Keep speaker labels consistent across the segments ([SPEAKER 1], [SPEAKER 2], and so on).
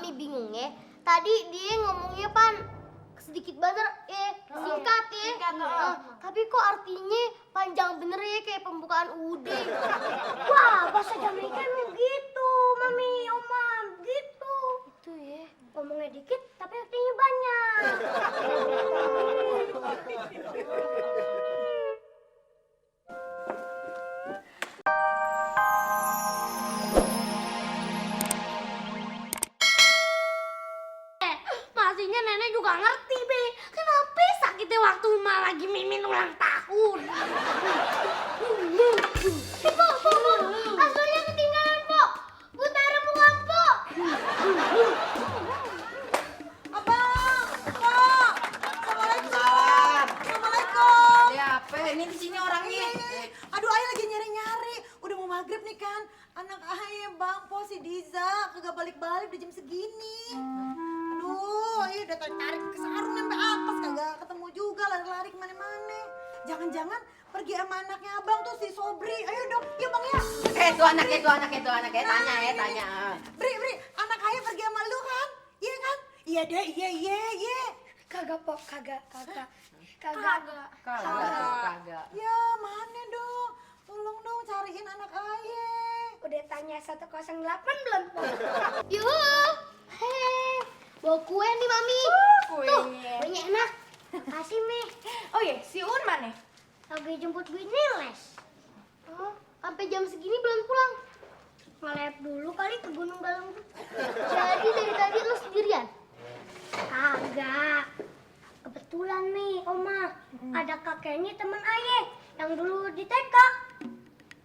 [SPEAKER 1] Mami bingung ya. Tadi dia ngomongnya pan sedikit banget singkat ya. Tapi kok artinya panjang bener ya kayak pembukaan UUD.
[SPEAKER 2] Wah, bahasa Jamaika emang gitu, Mami, Oma, gitu.
[SPEAKER 1] Itu ya.
[SPEAKER 2] Ngomongnya dikit tapi artinya banyak.
[SPEAKER 3] Pastinya nenek juga ngerti, Be. Kenapa sakitnya waktu emak lagi mimin ulang tahun?
[SPEAKER 2] Po, kasurnya ketinggalan, Po. Butara buang, Po.
[SPEAKER 4] Abang, Kak. Assalamualaikum. Assalamualaikum.
[SPEAKER 5] Ya apa? Ini di sini orangnya.
[SPEAKER 4] Aduh, ayah lagi nyari-nyari. Udah mau maghrib nih kan. Anak ayah, Bang, Po, si Diza. Kagak balik-balik udah jam segini. Aduh, ayah udah tarik ke sarung sampai atas. Kagak ketemu juga, lari-lari kemana-mana. Jangan-jangan pergi sama anaknya abang tuh si Sobri. Ayo dong, iya bang ya.
[SPEAKER 5] Itu anaknya. Tanya.
[SPEAKER 4] Bri, anak ayah pergi sama lu kan? Iya kan? Iya deh, iya.
[SPEAKER 2] Kagak, Po, kagak.
[SPEAKER 5] Kagak.
[SPEAKER 4] Ya mana dong? Tolong dong cariin anak ayah.
[SPEAKER 2] Udah tanya 108 belum, Po?
[SPEAKER 1] Yuh. Bawa kue nih Mami.
[SPEAKER 3] Kuenya.
[SPEAKER 2] Punya enak. Makasih, Mi.
[SPEAKER 3] Oh iya, si Un mana?
[SPEAKER 2] Lagi jemput Winnie les.
[SPEAKER 1] Oh, sampai jam segini belum pulang.
[SPEAKER 2] Ngelep dulu kali ke Gunung Galung.
[SPEAKER 1] Jadi dari tadi lu sendirian.
[SPEAKER 2] Kagak. Kebetulan nih, Oma. Ada kakeknya temen ayah yang dulu di TK.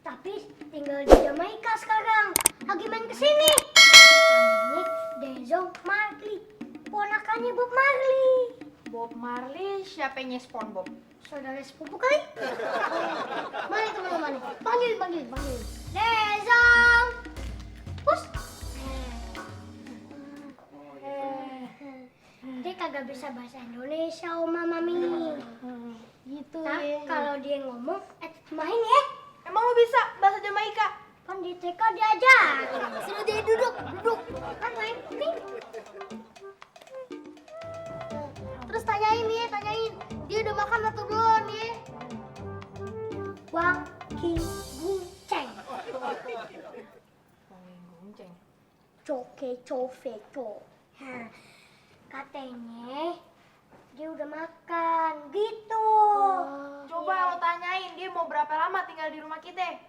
[SPEAKER 2] Tapi tinggal di Jamaika sekarang. Lagi main kesini. Namanya Dezong Marley. Ponakannya Bob Marley.
[SPEAKER 3] Bob Marley, siapanya SpongeBob?
[SPEAKER 2] Saudara sepupu kali.
[SPEAKER 1] Mana teman-teman? Panggil.
[SPEAKER 2] Dezong. Pus. Dia kagak bisa bahasa Indonesia, Oma, Mami.
[SPEAKER 1] Gitu
[SPEAKER 2] Nah,
[SPEAKER 1] ya.
[SPEAKER 2] kalau dia ngomong, main ya.
[SPEAKER 3] Emang lu bisa bahasa Jamaika?
[SPEAKER 2] Kan di TK diajar.
[SPEAKER 1] Suruh dia duduk.
[SPEAKER 2] Kan main. Nih.
[SPEAKER 1] Terus tanyain. Dia udah makan atau belum ya?
[SPEAKER 2] Wang King Gunceng.
[SPEAKER 3] Gonceng.
[SPEAKER 2] Coke cove co. Katanya dia udah makan gitu.
[SPEAKER 3] Coba lo tanyain dia mau berapa lama tinggal di rumah kita.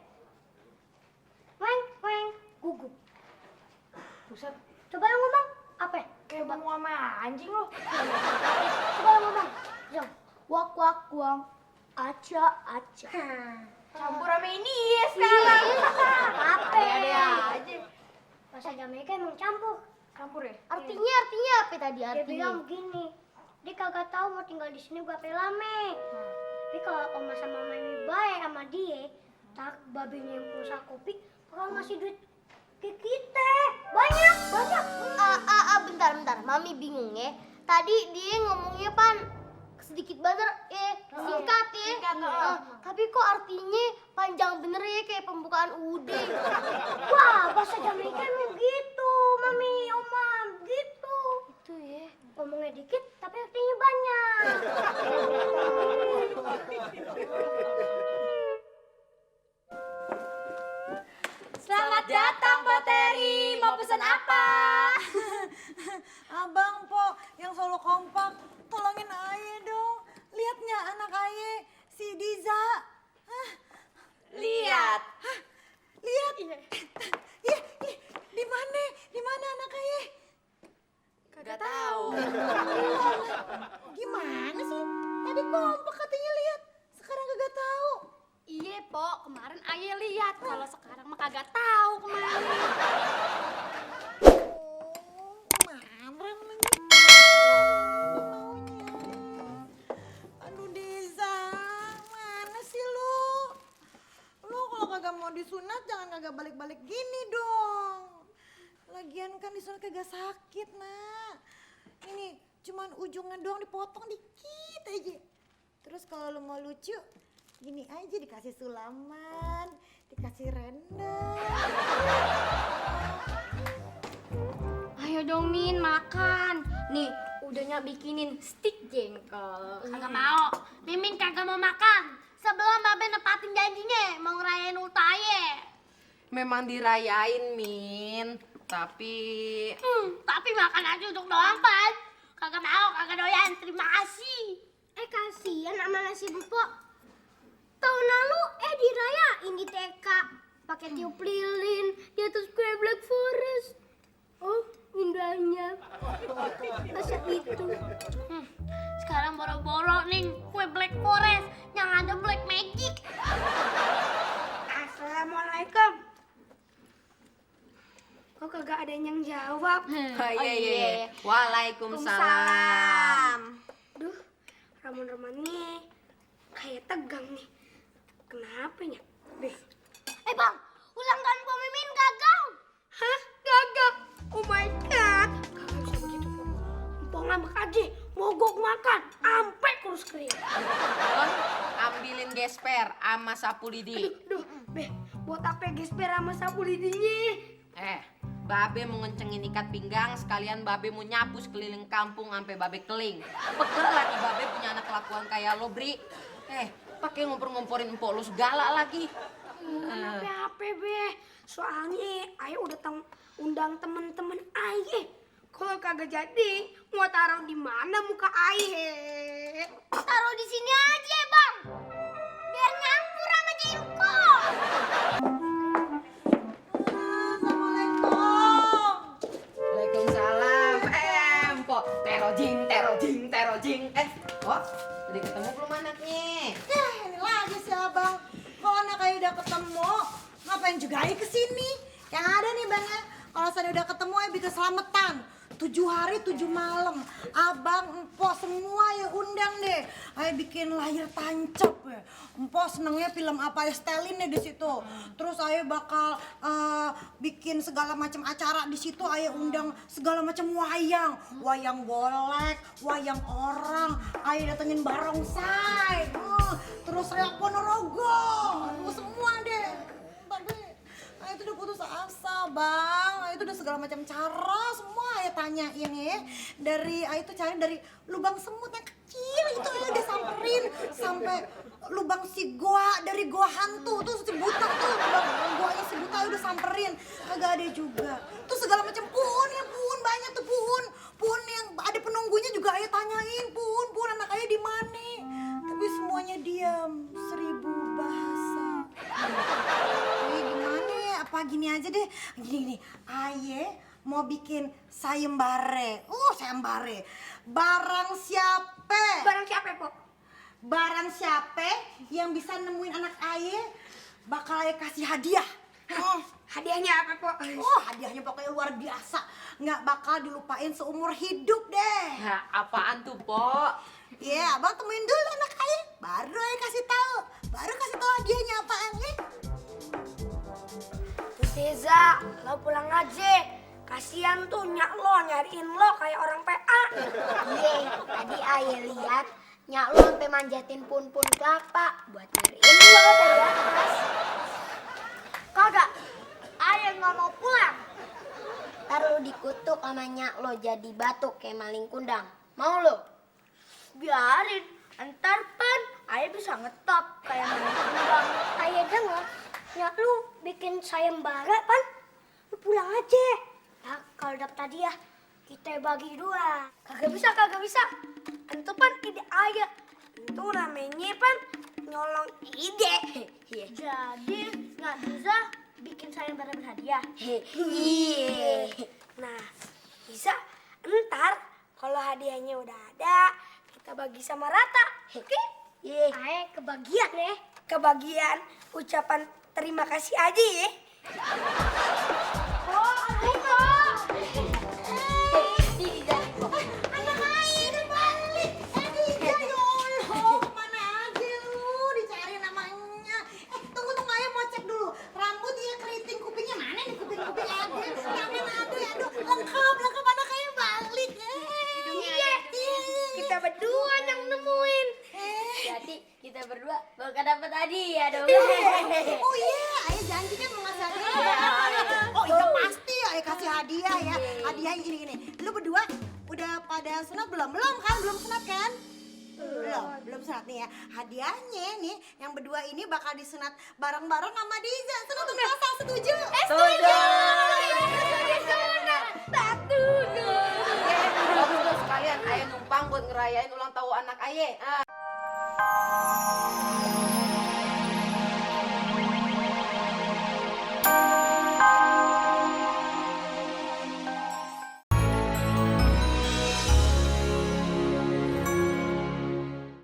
[SPEAKER 2] Weng gugup.
[SPEAKER 3] Buset,
[SPEAKER 2] Coba lu ngomong apa?
[SPEAKER 3] kayak mau sama anjing lo.
[SPEAKER 2] Coba lu ngomong. Zong.
[SPEAKER 1] Wak wang. Aca.
[SPEAKER 3] Campur sama ini ya sekarang.
[SPEAKER 2] Apa?
[SPEAKER 3] Ada aja.
[SPEAKER 2] Bahasa Jamaika emang campur.
[SPEAKER 3] Campur ya?
[SPEAKER 1] Artinya apa tadi
[SPEAKER 2] Dia
[SPEAKER 1] artinya?
[SPEAKER 2] bilang begini, dia kagak tahu mau tinggal di sini berapa lama. Tapi kalau Oma sama Mami baik sama dia, tak babinya yang perusahaan kopi bakal ngasih duit ke kita. Banyak.
[SPEAKER 1] Bentar. Mami bingung ya. Tadi dia ngomongnya pan sedikit banget singkat ya. Tapi kok artinya panjang bener ya kayak pembukaan UUD.
[SPEAKER 2] Wah, bahasa Jamaika emang gitu, Mami, Oma, gitu.
[SPEAKER 1] Itu ya.
[SPEAKER 2] Ngomongnya dikit tapi artinya banyak.
[SPEAKER 3] Selamat datang Poteri, mau pesan apa?
[SPEAKER 4] Abang Po yang selalu kompak, tolongin ayah dong. Lihat nggak anak ayah si Diza?
[SPEAKER 3] Lihat.
[SPEAKER 4] Lihat? Iya, di mana anak ayah?
[SPEAKER 3] Kagak tahu.
[SPEAKER 4] Gimana sih? Tadi kompak katanya lihat, sekarang kagak tahu.
[SPEAKER 3] Iya, Po, kemarin ayah lihat. Kalau sekarang mah kagak tahu kemarin.
[SPEAKER 4] Marah lagi. Aduh Diza, mana sih lu? Lu kalau kagak mau disunat jangan kagak balik-balik gini dong. Lagian kan disunat kagak sakit, Nak. Ini cuman ujungnya doang dipotong dikit aja. Terus kalau lu mau lucu, gini aja dikasih sulaman, dikasih rendang.
[SPEAKER 3] Ayo Ayo dong Min, makan. Nih, udahnya bikinin stik jengkol. Kagak mau. Mimin kagak mau makan. Sebelum Babe nepatin janjinya mau ngerayain ultaye.
[SPEAKER 5] Memang dirayain, Min. Tapi
[SPEAKER 3] Tapi makan aja untuk doang, Pan. Kagak mau, kagak doyan. Terima kasih.
[SPEAKER 2] Kasihan sama nasi empok. Tahun lalu dirayain di TK. Pakai tiup lilin di atas kue Black Forest. Oh, indahnya. Masa itu.
[SPEAKER 3] Sekarang boro-boro nih kue Black Forest yang ada Black Magic.
[SPEAKER 2] Assalamualaikum. Kok kagak ada yang jawab?
[SPEAKER 5] oh, iya. Waalaikumsalam.
[SPEAKER 2] Duh, Ramon-Ramon kayak tegang nih. Kenapa ya?
[SPEAKER 3] Bang, ulang tahun Po Mimin gagal.
[SPEAKER 2] Hah? Gagal? Oh my god. Kagak bisa begitu, Po. Empok ngambek aja, mogok makan, ampe kurus kering.
[SPEAKER 5] Don, ambilin gesper sama sapu lidi.
[SPEAKER 2] Duh, buat apa gesper sama sapu lidinya?
[SPEAKER 5] Babe mau ngencengin ikat pinggang, sekalian Babe mau nyapu sekeliling kampung sampai Babe keling. Pegel lagi Babe punya anak kelakuan kayak lo, Bri. Pakai ngumpur-ngumpurin empok lu segala lagi.
[SPEAKER 2] Apa, Be? Soalnya Ayo udah undang temen-temen Aye. Kalau kagak jadi, mau taruh di mana muka Aye?
[SPEAKER 3] Taruh di sini aja, Bang. Biar nyampur sama jengkol.
[SPEAKER 5] Waalaikumsalam. Empok. Terojing. Kok? Udah ketemu belum anaknya?
[SPEAKER 4] Ini lagi si abang. Kalau anak Ayu udah ketemu, ngapain juga Ayu kesini? Yang ada nih Bang, kalau saya udah ketemu Ayu bikin selamatan. 7 hari 7 malam, abang, empok semua ya undang deh. Ayo bikin layar tancap ya. Empok senengnya film apa ya, setelin deh di situ. Terus ayo bakal bikin segala macam acara di situ. Ayo undang segala macam wayang golek, wayang orang. Ayo datengin barongsai, terus reok Ponorogo, semua deh. Ayo itu udah putus asa Bang, Ayo itu udah segala macam cara semua Ayo tanyain ya. Dari Ayo itu cari dari lubang semut yang kecil itu Ayo udah samperin sampai lubang si goa, dari goa hantu tuh si buta tuh, lubang goanya si buta Ayo udah samperin, kagak ada juga. Tuh segala macam puun banyak tuh puun yang ada penunggunya juga Ayo tanyain puun anak Ayo di mana. Tapi semuanya diam, 1000 bahasa. Gimana ya? Apa gini aja deh. Gini. Aye mau bikin sayembare. Sayembare. Barang siapa?
[SPEAKER 2] Barang siapa, Po?
[SPEAKER 4] Barang siapa yang bisa nemuin anak Aye bakal Aye kasih hadiah.
[SPEAKER 2] Hadiahnya apa, Po?
[SPEAKER 4] Hadiahnya pokoknya luar biasa. Nggak bakal dilupain seumur hidup deh.
[SPEAKER 5] Ya, apaan tuh, Po?
[SPEAKER 4] Iya, abang temuin dulu anak Aye. Baru Aye kasih tahu. Baru kasih tahu hadiahnya apaan nih.
[SPEAKER 2] Teza, lo pulang aja. Kasian tuh nyak lo nyariin lo kayak orang PA.
[SPEAKER 1] Iya, tadi Aye lihat nyak lu sampai manjatin pun-pun kelapa buat nyariin lo dari atas. Kagak, Aye nggak mau pulang. Ntar lu dikutuk sama nyak lo jadi batuk kayak maling kundang. Mau lo?
[SPEAKER 2] Biarin, ntar Pan Aye bisa ngetop kayak maling kundang. Aye denger nyak lu bikin sayembara Pan, lu pulang aja. Nah, kalau dapet hadiah kita bagi 2. Kagak bisa. Itu Pan ide Aye. Itu namanya Pan nyolong ide. Jadi nggak bisa bikin sayembara berhadiah.
[SPEAKER 1] Iya.
[SPEAKER 2] Nah, bisa ntar kalau hadiahnya udah ada, kita bagi sama rata. Oke?
[SPEAKER 1] Iya.
[SPEAKER 2] Ayo kebagian ya. Kebagian ucapan terima kasih aja ya.
[SPEAKER 4] Anak Aye udah balik. Dija ya Allah, kemana aja lu? Dicari namanya. Tunggu Aye mau cek dulu. Rambut dia keriting, kupingnya mana nih? Kuping ada. Tangan ada. Aduh, lengkap anak Aye balik.
[SPEAKER 2] Iya. Kita berdua yang nemuin.
[SPEAKER 1] Jadi kita berdua bakal dapat hadiah dong.
[SPEAKER 4] Oh iya, Aye janji kan mau ngasih hadiah. Oh iya pasti ayah kasih hadiah ya. Hadiahnya gini-gini. Lu berdua udah pada sunat belum? Belum kan? Belum sunat kan? Belum sunat nih ya. Hadiahnya nih yang berdua ini bakal disunat bareng-bareng sama Diza. Sunat masal, setuju?
[SPEAKER 5] Setuju. Bagus tuh sekalian ayah numpang buat ngerayain ulang tahun anak ayah.